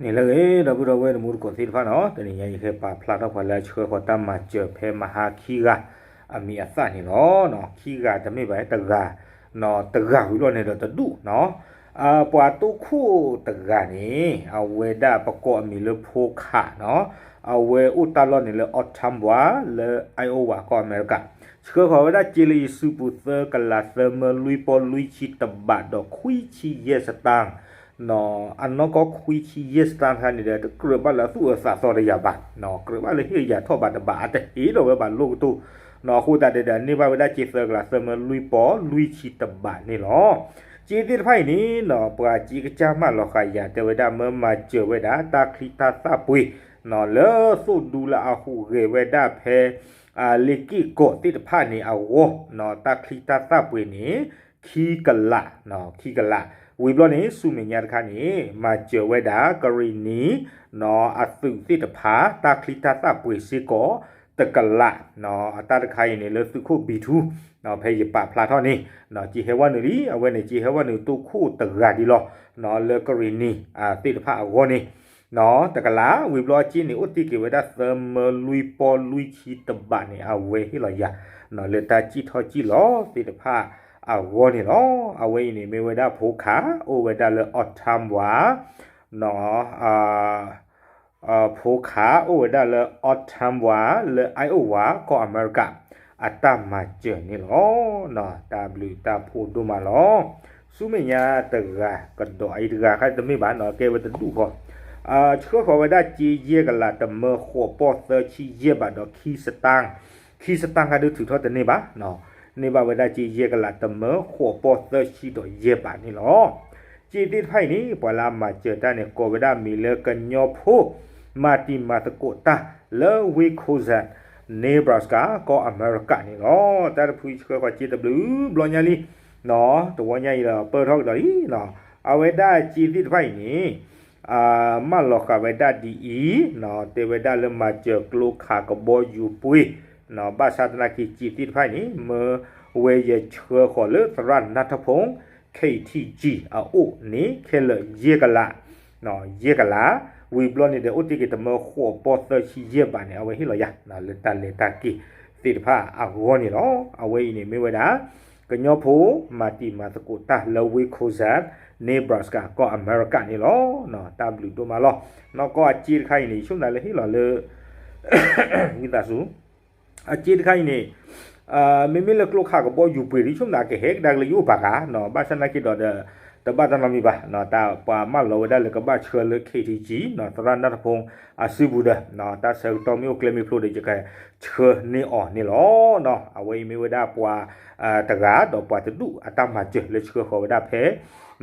န့ၣ်လၢအဂ့ၤ ဒီပုၢ်ဒီဝဲၢ်တံၤသကိးသ့ၣ်တဖၣ်နီၤ, တနံၤညါယကဟဲပာ်ဖျါထီၣ်ပှၤလၢအဆှၢဃီၤတၢ်မၤစၢၤဖဲမဟါခံဂၤအမံၤအသၣ်န့ၣ်လီၤ. ခံဂၤတမ့ၢ်ဘၣ်တဂၤ, တဂၤဝံၤဘျီန့ၣ်ဒီးတဒူၣ်နီၤ, ပှၤတိခိၣ်တဂၤန့ၣ် အဝဲဒၣ်ပကိးအမံၤလၢဖိခးနီၤ, အဝဲအိၣ်တၢ်လီၢ်န့ၣ်လၢ Ottumwa လၢ Iowa ကီၢ်အမဲရကၤ, ဆှၢဃီၤဝဲဒၣ်စ့လၢယစုပူၤသၢကလးသၢမၢလွံၢ်ပီၢ်လွံၢ်ဆံတဘးဒီးခွံဆံယဲၢ်စတၢၣ် အနီၢ်ကီၢ်ခွံဆံယဲၢ်စတၢၣ်တခါန့ၣ်ဒီး တကြၢးဘၣ်လၢအသူၣ်အၢသးသီတယၤဘၣ်, ကြၢးဘၣ်လၢဟ့ၣ်ယၤထီၣ်ဘးတဘး အတဟ့ၣ်ဒီးဝဲဘၣ်လိၣ်ကတိၢ်, အဃိသတးဒီး န့ၢ်ဘၣ်ဝဲဒၣ်စ့သၢကလးသၢမၢလွံၢ်ပီၢ်လွံၢ်ဆံတဘးန့ၣ်လီၤ. စ့သ့ၣ်တဖၣ်အံၤန့ၣ် ပှၤစ့ကစၢ်မၢလီၤဃာ်ယၤတဲဝဲဒၣ်မၢမၤစၢၤဝဲဒၣ်တၢ်ချံတၢ်သၣ်ပှ့ၤ လၢသိၣ်ဒူလၢအဟူးဂဲၤဝဲဒၣ်ဖဲ လ့ၤက့ၣ်ကီးသ့ၣ်တဖၣ်န့ၣ်အဂီၢ်, တၢ်ချံတၢ်သၣ်ပှ့ၤန့ၣ် ခံကလး, ခံကလး, ဝံၤဘျီန့ၣ် ဆူမဲာ်ညါတခါန့ၣ် မၤစၢၤဝဲဒၣ်ကရံၣ်နံၤ အသုးသ့ၣ်တဖၣ် တၢ်ချံတၢ်သၣ်ပှ့ၤစ့ၢ်ကီး တကလး, အတၢ်တခါအံၤန့ၣ်လၢသုးခိၣ်ဘံထူ ဖဲယပာ်ဖျါထီၣ်န့ၣ် စ့ဟဲဝဲနုာ်လံ အဝဲန့ၣ် စ့ဟဲဝဲနုာ်တိခိၣ်တဂၤဒ်လီၤ, လၢကရံၣ်နံၤသ့ၣ်တဖၣ်အဂီၢ်န့ၣ် တကလး, ဝံၤဘျီအစ့န့ၣ် အိၣ်တ့ၢ်က့ၤဝဲဒၣ်သၢမၢလွံၢ်ပီၢ်လွံၢ်ဆံတဘးန့ၣ် အဝဲဟ့ၣ်လီၤယၤ လၢတၢ်စံၣ်ထီၣ်စံၣ်လီၤသ့ၣ်တဖၣ်အဂီၢ်န့ၣ်လီၤ. အဝဲအံၤန့ၣ်မ့ၢ်ဝဲဒၣ်ဖိခး အိၣ်ဝဲဒၣ်လၢ Ottumwa ဖိခး အိၣ်ဝဲဒၣ်လၢ Ottumwa လၢ Iowa ကီၢ်အမဲရကၤ အတၢ်မၤစၢၤန့ၣ်လီၤ. တၢ်ဘျုးတၢ်ဖှိၣ်ဒိၣ်မးလီၤ. ဆူမဲာ်ညါတဂၤကဒီးအံၤတဂၤခါတမ့ၢ်ဘၣ်နီၤ ကဲဝဲတဒူၣ်ဃီ ဆှၢဃီၤဝဲဒၣ်စ့ယဲၢ်ကလးတမၢဃိးပီၢ်သၢဆံယဲၢ်ဘးဒီး ခံစတၢၣ်, ခံစတၢၣ်ခါဒုးထုးထီၣ်တန့ၢ်ဘၣ်, န့ၢ်ဘၣ်ဝဲဒၣ်စ့ယဲၢ်ကလးတမၢဃိးပီၢ်သၢဆံဒီးယဲၢ်ဘးန့ၣ်လီၤ. စ့သ့ၣ်တဖၣ်အံၤန့ၣ် ပှၤလၢအမၤစၢၤတၢ်န့ၣ် ကိးဝဲဒၣ်မံၤလၢကညီဖိ မၤတံၤမၤသကိးတၢ်လၢ Wicosept Nebraska ကီၢ်အမဲရကၤန့ၣ်လီၤ. တၢ်တဖုဆှၢဃီၤစ့တဘျုးဘျီညါလံ တဝီညါအံၤဒီးပၢၢ်ထီၣ်ကဒီးလံ, အဝဲဒၣ်စ့သ့ၣ်တဖၣ်အံၤန့ၣ် မၢလီၤဃာ်ဝဲဒၣ်ဒ်အံၤ, တဲဝဲဒၣ်လၢမၤစၢၤကျိခးကဘီယူၤပှ့ၤ, ဘၣ်ဆၣ်သနာ်က့စ့သ့ၣ်တဖၣ်အံၤန့ၣ် မၢဝဲယဆှၢဃီၤလၢသရၣ်နါထီၣ်ဖိ KTG အအိၣ်န့ၣ် ခဲလၢာ်ယဲၢ်ကလး, ယဲၢ်ကလး, ဝံၤဘျီန့ၣ်ဒီး အိၣ်တ့ၢ်က့ၤတမၢဃိးပီၢ်သၢဆံယဲၢ်ဘးန့ၣ် အဝဲဟ့ၣ်လီၤယၤ လၢတၢ်လဲၤတၢ်က့ၤသ့ၣ်တဖၣ်အဂီၢ်န့ၣ်လီၤ. အဝဲအံၤန့ၣ်မ့ၢ်ဝဲဒၣ် ကညီဖိ မၤတံၤမၤသကိးတၢ်လၢ Wicosept Nebraska ကီၢ်အမဲရကၤန့ၣ်လီၤ. တၢ်ဘျုးဒိၣ်မးလီၤ. နီၢ်ကီၢ်အစ့တခါအံၤန့ၣ် ယဆိကမိၣ်လၢဟ့ၣ်လီၤလၢ ဝံသးစူၤ အစ့တခါအံၤန့ၣ် မ့မ့ၢ်လၢကျိခးကဘီယူၤပှ့ၤဒ်ဆိကမိၣ်ကဟဲကဒါက့ၤလၢယအိၣ်ပာ်ကၤ, ဘၣ်ဆၣ်သနာ်က့ဒီး တဘၣ်တၢ်နီတမံၤဘၣ်, တၢ်ပှၤမၢလီၤဝဲဒၣ်လၢကဘၣ်ဆှၢလၢ KTG သရၣ်နါထီၣ်ဖိ အစုပူၤဒီး တၢ်ဆၢကတီၢ်မ့ၢ်အိၣ်ကျဲမ့ၢ်ဖျိဒီး ယကဆှၢန့ၢ်အီၤန့ၣ်လီၤ. အဝဲအံၤမ့ၢ်ဝဲဒၣ်ပှၤတဂၤ ဒီးပှၤတဒူၣ်အတၢ်မၤစၢၤလၢဆှၢဃီၤဝဲဒၣ်ဖဲ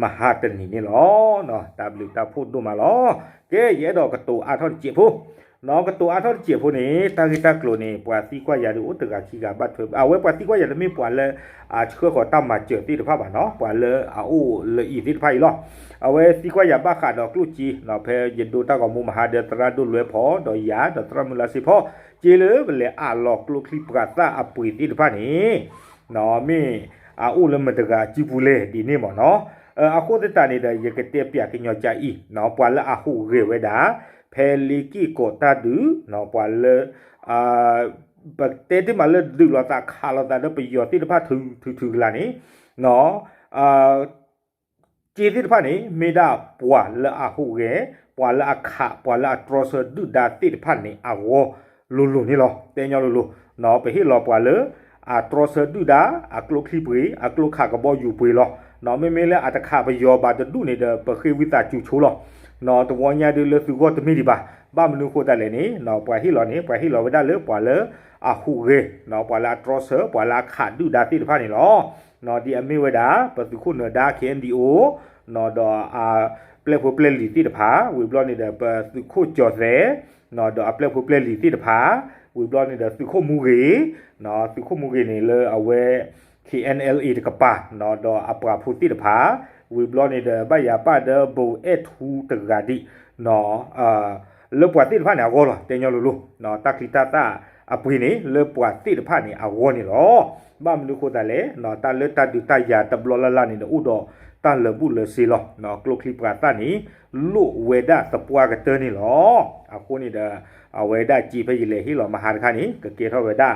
မဟါတနံၤန့ၣ်လီၤ. တၢ်ဘျုးတၢ်ဖှိၣ်ဒိၣ်မးလီၤ. ကဲ ယအဲၣ်ဒိးကတိၤအါထီၣ်တစဲးဖိ နီၢ်ကတိၤအါထီၣ်တစဲးဖိန့ၣ် တၢ်ဂ့ၢ်တၢ်ကျိၤန့ၣ် ပှၤသံကွၢ်ယၤဒုးအိၣ်တဂၤခံဂၤဘၣ်ထွဲ, အဝဲပှၤသံကွၢ်ယၤတမ့ၢ်ပှၤလၢအဆှၢဃီၤတၢ်မၤစၢၤသ့ၣ်တဖၣ်ဘၣ်နီၤ, ပှၤလၢအအိၣ်လၢအံၤသ့ၣ်တဖၣ်အံၤလီၤ. အဝဲသံကွၢ်ယၤဘၣ်ဃးဒီးကျိၣ်စ့နီၤ, ဖဲယဒိတၢ်ဂီၤမူမဟါဒီးသရၣ်ဒိၣ်လွဲဖီ ဒီးယၤ ဒီးသရၣ်မုၢ်လါစ့ဖီ က့လၢပလဲၤအးလီၤကျိချံပှၤသၣ်အပှ့ၤသ့ၣ်တဖၣ်န့ၣ် မ့ၢ်အအိၣ်လၢမတၤတဂၤအစုပူၤလဲၣ်ဒ်န့ၣ်မ့ၢ်နီၤ. အဃိသတးန့ၣ်ဒီး ယကတဲပၠးကညီကအံၤ ပှၤလၢအဟူးဂဲၤဝဲဒၣ် ဖဲလ့က့ၢ်ကီးတၢ်ဒုး ပှၤလၢ ပတဲတ့ၢ်မးလၢဒုးလိာ်သးခးလိာ်သးဒီးပယီၤသ့ၣ်တဖၣ်ထုထုကလာ်န့ၣ် စ့သ့ၣ်တဖၣ်န့ၣ် မ့ၢ်ဒၣ်ပှၤလၢအဟူးဂဲၤ ပှၤလၢအခး ပှၤလၢအတြီဆၢဒုၣ်ဒါသ့ၣ်တဖၣ်န့ၣ် အဂီၢ်လိၤလိၤန့ၣ်လီၤ. တဲညီလိၤလိၤ ပဟ့ၣ်လီၤပှၤလၢ အတြီဆၢဒုၣ်ဒါ အကျိချံပှ့ၤ အကျိခးကဘီယူၤပှ့ၤလီၤ. မ့မ့ၢ်လၢအတခးပယီၤဘၣ်တဒူၣ်န့ၣ်ဒီး ပဃ့ဝံသးစူၤဆိလီၤ. တဝီညါဒုးလၢသုဂီၢ်တမ့ၢ်ဒံးဘၣ်. ဘၣ်မနုၤဃိသတးလဲၣ်န့ၣ် ပှၤဟ့ၣ်လီၤန့ၣ် ပှၤဟ့ၣ်လီၤဝဲဒၣ်လၢပှၤလၢအဟူးဂဲၤ ပှၤလၢအတြီဆၢ ပှၤလၢအခးဒုၣ်ဒါသ့ၣ်တဖၣ်န့ၣ်လီၤ. ဒ်အမ့ၢ်ဝဲဒၣ် ပသုးခိၣ်နၢၤဒါ KNDO ဒီးအပျဲၢ်ဖိပျဲၢ်လံၤသ့ၣ်တဖၣ် ဝံၤဘျီန့ၣ်ဒီး ပသုးခိၣ်ကၠီၤသဲး ဒီးအပျဲၢ်ဖိပျဲၢ်လံၤသ့ၣ်တဖၣ် ဝံၤဘျီန့ၣ်ဒီးသုးခိၣ်မူဂ့ၤ သုးခိၣ်မူဂ့ၤန့ၣ်လၢအဝဲ KNLA တကပၤ ဒီးအပှၤဖိသ့ၣ်တဖၣ် ဝံၤဘျီန့ၣ်ဒီး ဘၣ်ယၤပၣ်ဒီးဘိးအဲၣ်ထူတဂၤဒံး လၢပှၤသ့ၣ်တဖၣ်န့ၣ်အဂီၢ်လီၤ. တဲညီလိၤလိၤ တၢ်ချံတၢ်သၣ်အပှ့ၤန့ၣ် လၢပှၤသ့ၣ်တဖၣ်န့ၣ်အဂီၢ်န့ၣ်လီၤ. ဘၣ်မနုၤဃိသတးလဲၣ် တၢ်လၢတၢ်ဒုးတၢ်ယၤတဘျီလၢ်လၢ်န့ၣ်ဒီး အိၣ်ဒီး တၢ်လၢာ်ဘူၣ်လၢာ်စ့လီၤ. ကျိချံပှၤသၣ်န့ၣ် လိၣ်ဝဲဒၣ်သပှၢ်ကတၢၢ်န့ၣ်လီၤ. အဃိန့ၣ်ဒီး အဝဲဒၣ်စ့ဖဲယလဲၤဟ့ၣ်လီၤမဟါတခါန့ၣ် ကကဲထီၣ်ဝဲဒၣ်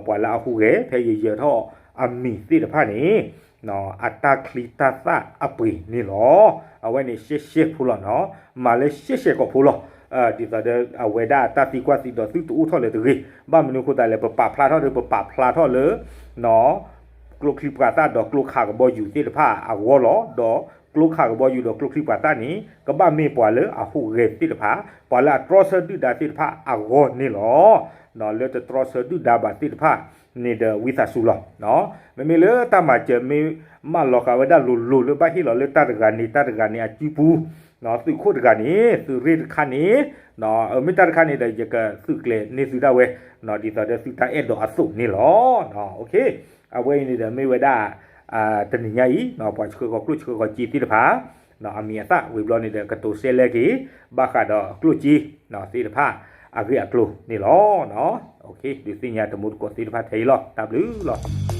ပှၤလၢအဟူးဂဲၤ ဖဲယယၢၤထီၣ်အမံၤသ့ၣ်တဖၣ်န့ၣ် အတၢ်ချံတၢ်သၣ်အပှ့ၤန့ၣ်လီၤ. အဝဲန့ၣ်ရှဲရှဲဖိလီၤနီၤ, မၤလၢရှဲရှဲကိာ်ဖိလီၤ. ဒ်သိးဒီးအဝဲဒၣ်တၢ်သံကွၢ်သံဒိးသုတအိၣ်ထီၣ်လၢၤတဂ့ၤ. ဘၣ်မနုၤအဃိသတးလဲၣ် ပပာ်ဖျါထီၣ်ဒီး ပပာ်ဖျါထီၣ်လၢ ကျိချံပှၤသၣ်ဒီးကျိခးကဘီယူၤသ့ၣ်တဖၣ်အဂီၢ်လီၤ. ဒီးကျိခးကဘီယူၤဒီးကျိချံပှၤသၣ်န့ၣ် ကဘၣ်မ့ၢ်ပှၤလၢအဟူးဂဲၤသ့ၣ်တဖၣ် ပှၤလၢအတြီဆၢဒုၣ်ဒါသ့ၣ်တဖၣ်အဂီၢ်န့ၣ်လီၤ. လၢတတြီဆၢဒုၣ်ဒါဘၣ်သ့ၣ်တဖၣ်န့ၣ်ဒီးဝံသးစူၤလီၤ. မ့မ့ၢ်လၢတၢ်မၤစၢၤမ့ၢ်မၢလီၤဃာ်ဝဲဒၣ်လိၤလိၤလၢဘၣ်ဟ့ၣ်လီၤလၢတၢ်တဂၤန့ၣ် တၢ်တဂၤန့ၣ်အစုပူၤ သုးခိၣ်တဂၤန့ၣ် သုးရ့ၣ်တခါန့ၣ် မ့ၢ်တၢ်တခါန့ၣ်ဒီး ယကသုးကျဲၤန့ၢ်သုဒၣ်ဝဲ ဒ်သိးဒီးသုတၢ်အဲၣ်ဒိးအသိးန့ၣ်လီၤ. အဝဲအံၤန့ၣ်ဒီးမ့ၢ်ဝဲဒၣ် တနံၤညါအံၤ ပှၤဆှၢဃီၤကျိၣ်ဆှၢဃီၤစ့သ့ၣ်တဖၣ် အမံၤအသၣ်ဝံၤဘျီန့ၣ်ဒီး ကတိၤဆဲးလဲက့ၤ ဘၣ်ဃးဒီးကျိၣ်စ့သ့ၣ်တဖၣ်အဂ့ၢ်အကျိၤန့ၣ်လီၤ. ဒုးသ့ၣ်ညါတမူတကိးသ့ၣ်တဖၣ်ထဲအံၤလီၤ. တၢ်ဘျုးလီၤ.